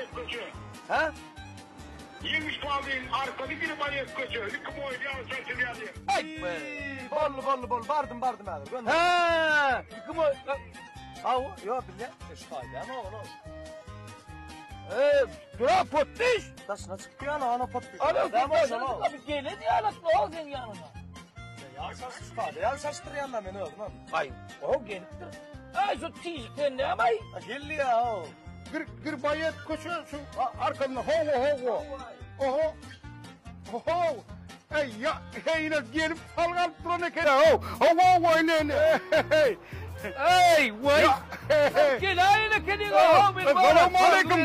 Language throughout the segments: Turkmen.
Baýat köçe. Hä? Ýeňiş fabrigiň arkasy Girbaýew köçe, Liki moýl ýag çalşylýan ýer. Aý, Boldy, boldy, boldy. Bardym, bardym häzir. Gönder. Hä, Liki moýl. Hawa, ýok, bilýän. E, şu taýdamy oglan? Eee, dura potdiş. Daşyna çykyp ýana, ana potdiş. Ana, Däme daşyna oşan, çykyp gelin ýalak, o seň ýanyňa. Ýag çalşyp, şu taýda ýag çalşdyrýan-da men özüm hem. Aý, o gelipdir. Aý, şu çiş sen näme aý? A, geldi ýa, o. Gir, Girbaýew köçe şu arkasynda hawa, hawa. Oho. Oho. Eý, ýa, heýne gelip salgy alyp duran eken. Haw, hawa, hawa, ine, ine. Hey. Eý, waý. Geläýen ekeniň, haw, men Salam aleýkum.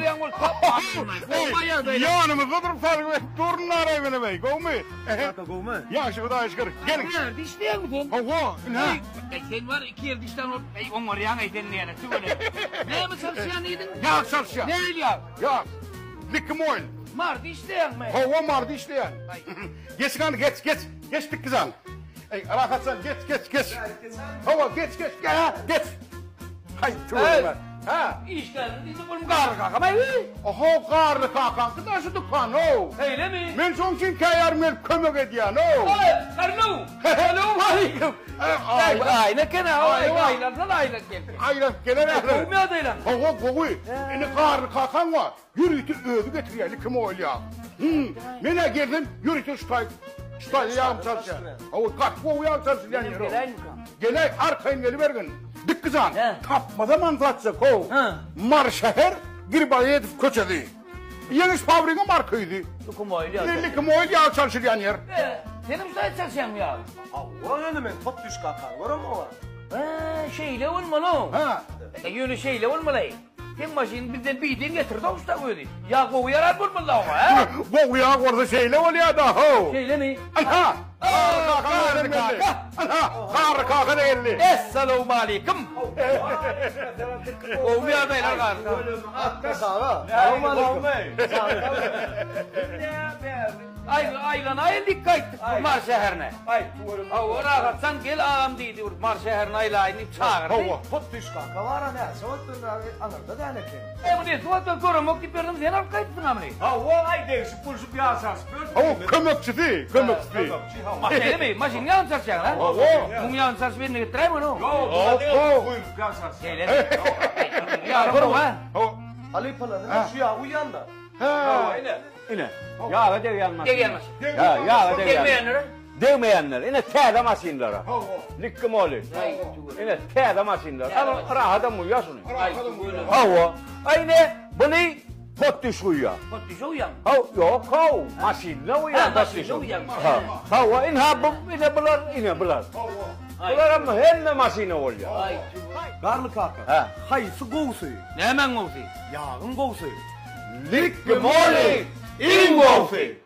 Ýanymyzda durup salgy berip durunlar aý mene beý, gowmy? Kaka gowmy? Ýagşy Hudaýa şükür. Geliň. Nerede işleýäňmi sen? Hawa, ine. Eý, sen bar iki ýerde işlän bolup, eý, oňarýaň eý sen diýene, tüweleme. Näme çalyşýan diýdiň? Ýag çalyşýan. Nähili ýag? Ýag. Likim oil. Marda işleýäňmi? Hawa, marda işleýän. Geç gany, geç, geç. Geç dikgizan. Eý, Rahatjan, geç, geç, geç. Hawa, geç, geç, ge, geç. Haý, tüweleme. Ha. Işgäriň diýdi, oglum Garly kakam aý. Oho, Garly kakaňky da şu dükan, how. Şeýlemi? Men şoň üçin käýarym gelip kömek edýän, how. Aý, Garlyw. Salowmaleýkim. Aý, Aýna eken-ä, aý, aýlansana aýlanyp gel. Aýlanyp geler häzir. Gowumy ýagdaýlaň? Hawa, gowy. Indi Garly kakaň bar. Ýörite özi getirýär, kim oýlaýar. Hum, men-ä gelsem, ýörite şu taý, şu taýda ýagym çalyşýar. Hawa, gaty gowy ýag çalşylýan ýer o. Geläý, arkaýyn gelibergin. Dikki jan, tapmasam aňsatjak, how. Mary şäher, Griboýedow köçesi. Ýeňiş fabrigiň arka ýüzi. Likim oýl ýag çalşylýan ýer. Senem şu taýda çalyşýaňmy ýagy? Hawa, ýöne men top düş kakany göremok-a. Hä, şeýle bolmaly-ow. Hä. Ýöne şeýle bolmaly. Seň maşynyny bizden biden getirdi usta özi. Ýag gowy ýaran bolmaly oňa, hä? Gowy ýag bolsa şeýle bolýa-da, how. Şeýlemi? Anha! Garry kaka geldi. Anha, Garry kaka da geldi. Essalawmaleýkim. Gowumy ýagdaýlar Garry kaka? Atda saga. Salowmaleýkim. Aý, aýlanaýyn diýip gaýtdyk bu Mary şäherine. Aý, tüweleme. Hawa, rahatsan gel agam diýdi, bir Mary şäherine aýlaýyn diýip çagyrdy. Hawa. Hut düş kaka bar-a näçe wagtdan bäri aňyrda däl eken. Eý, muny şu wagtlar göremok diýip ýördüm, sen alyp gaýdypsyň-a muny. Hawa, aý degşip gülşüp ýaşaşyp ýörüs. Hawa, kömekçisi, kömekçisi. Kömekçi, hawa. Şeýlemi? Maşynyň ýagyny çalyşýaň-a? Hawa. Muň ýagyny çalşyp eline getiräýme ony. Ýok, muňa diňe guýrup ýaşaşýar. Şeýlemi? Ýagy gowy-a? Hawa. Halypalar, ine şu ýagy guýýan-da. Hä. Hawa, ine. Ine, ýaga degýän maşyn. Degýän maşyn. Hä, ýaga degýän. Degmeýänlere? Degmeýänler. Ine täze maşynlara. Likki moly. Ine täze maşynlar. Al rahadam guýýar şuny. Hawa. Aý ine buny pot düş guýýar. Pot düşe guýýarmy? Haw, ýok, haw, maşynda guýýar pot maşynda guýýar. Hawa, ine bu, ine bular, ine bular. Bular hem hemme maşyna bolýar. Garly kaka. Hä. Haýsy gowusy? Nämäň gowusy? Ýagyň gowusy. Likki moly iň gowusy.